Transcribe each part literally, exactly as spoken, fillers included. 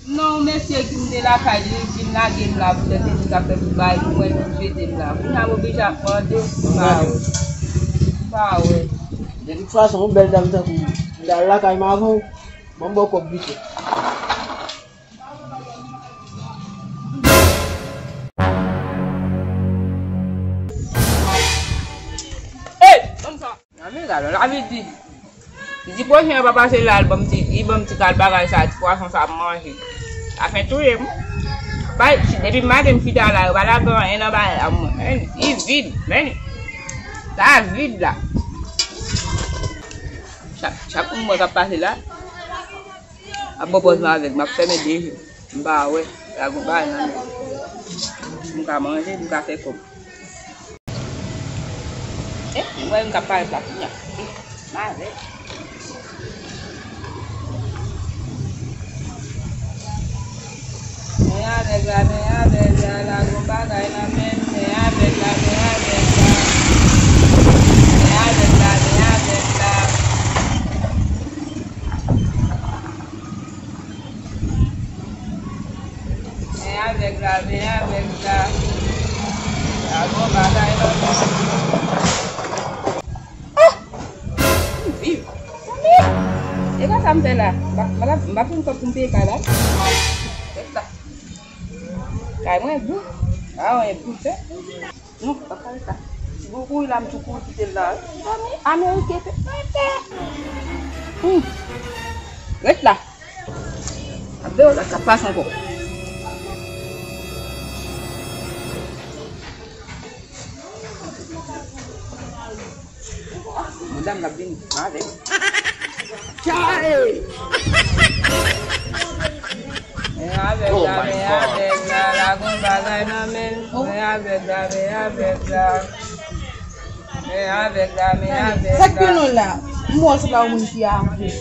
Non, mesye ki m te lakay li, li vin lage m la poutèt li di l ap fè tout bagay pou mwen, li jete m la. Kounye a m oblije ap mande, m pa wè. M pa wè. De tout fason, yon bèl dam tankou w, m t al lakay m avan w, ban m ba w kòb pito. Hey, ban m sa. Nan men gade, lavi di. Li di pwochen an pa pase la, li ban m ti, li ban m ti kal bagay sa, ti pwason sa ap manje. Lafen touye m. Bay, depi maten m chita la, yo pa lage anyen nan bagay la, mwen. Men, li vid, men. Sa vid la. Chak, chak moun mwen k ap pase la, ap ban pòz mwen avèk, m ap fèmen de je. M pa wè, la gon bagay nan men. M ka manje, m ka fè kòb. Eh, mwen menm k ap parèt la kounye a. Eh, m avè. Men avèg la, men avèg la, la gon bagay nan men m. Men avèg la, men avèg la. Men avèg la, men avèg la. Men avèg la, men avèg la. La gon bagay nan men m. Oh! M viv. Zanmi! E ka sa m fè la? M pa, m pa, m pa konn kòb pou m peye kay la. Rèt la. Kay mwen gou. A, yon gou fè. Non, pa kay sa. Si bon kouri la, m tou kouri kite l la. Zanmi, Ameriken fè. Hmm. Rèt la. Ap veye w la k ap pase ankò. Madam k ap vini, m avè l. Chae! Men avèg la, men avèg la, la gon bagay nan men l. Men avèg la, men avèg la. Men avèg la, men avèg la. Sa k gen nou la? M wè se pa yon moun ki a anpil.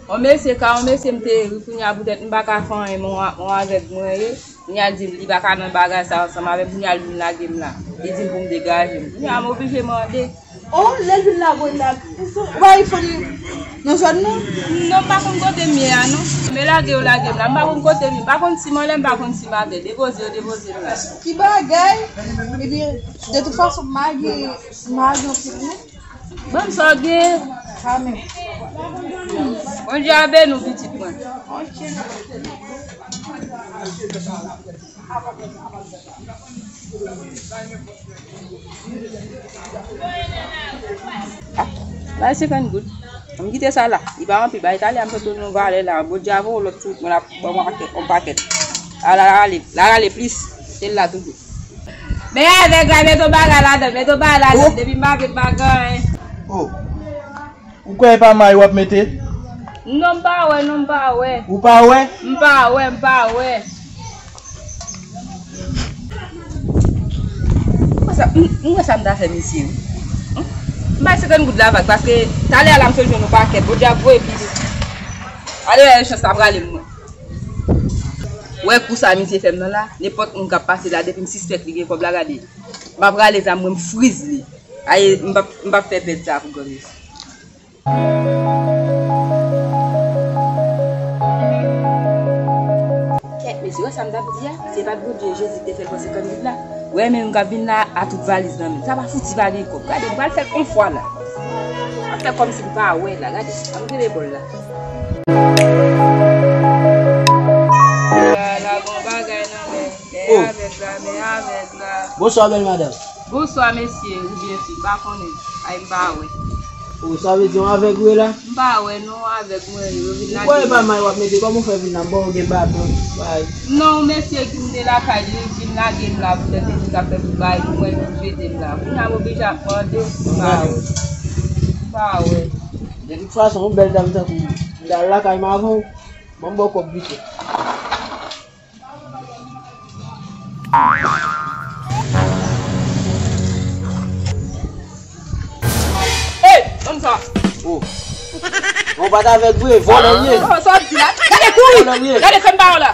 On mesye ka, on mesye m te ri, kounye a poutèt m pa ka fè anyen, men on, on avèg mwen ye. Kounye a l di m li pa ka nan bagay sa ansanm avè m, kounye a l vin lage m la. Li di m pou m degaje m. Kounye a m oblije mande. Oh, lè l vin la, bon, la, ou pa fon nan zòn nan? Non, m pa konn kote m ye a, non. Men lage yo lage m la, m pa konn kote m ye. M pa konn si m anlè, m pa konn si m atè. Depoze yo depoze m la. Ki bagay? Ebyen, de tout fason, m lage, m lage anpil, non. Ban m sa w gen. Amen. Bondye a beni w, pitit mwen. Ok. Bay senkant goud. M kite sa la. Li pa anpil. Bay Italyen m sot yon valè la. Bondye a voye w lòt sou wout mwen la. Ban mwen yon pakèt. La, la, la rale. La rale plis. Se la toujou. Men avèg la, met yon bagay ladan, met yon bagay ladan. Oh. Depi m pa vle m pa gen anyen. Oh. Ou kwè e pa may w ap mete? Non, m pa wè, non, m pa wè. Ou pa wè? M pa wè, m pa wè. M wè sa, m, m wè sa m ta fè misye, wi. M bay senkant goud la vag, paske talè a la m sot jwenn yon pakèt, Bondye ap voye plis. Ale, chans la prale mwen. Wè kou sa misye fè m nan la, nenpòt moun k ap pase la, depi m sispèk li gen kòb la, gade. M ap rale zam mwen, m friz li. Aye, m p ap, m p ap fè pèd sa pou granmesi. Kèt, mesye, wè sa m t ap di a? Se pa t Bondye, Jezi ki te fè l pran senkant goud la? Wè, men moun k ap vin la a tout valiz nan men l. Sa pa fouti pa gen kòb. Gade, m pral fè l yon fwa la. M ap fè kòmsi m pa wè la. Gade, ann rele bòl la. La, la, gon bagay nan men. Men avèg la, men avèg la. Bonswa, bèl madanm. Bonswa, mesye, oubyen fi, m pa konnen. Ay, m pa wè. O, sa vle di yon avèg ou ye la? M pa wè, non, avèg mwen ye. Yo vin lage m. Ou kwè e pa may w ap mete, kòman w fè vin la? M ba w gen baton, bay. Non, mesye ki m te lakay li, li vin lage m la poutèt li di l ap fè tout bagay pou mwen, li jete m la. Kounye a m oblije ap mande, m pa wè. M pa wè. De tout fason, yon bèl dam tankou w, m t al lakay m avan w, ban m ba w kòb pito. Hey, ban m sa. Oh. Bon, pa t avèk vre, vòlè l ye. Oh, sa w ap di la? Gade kouri. Vòlè l ye. Gade fè m ba w la.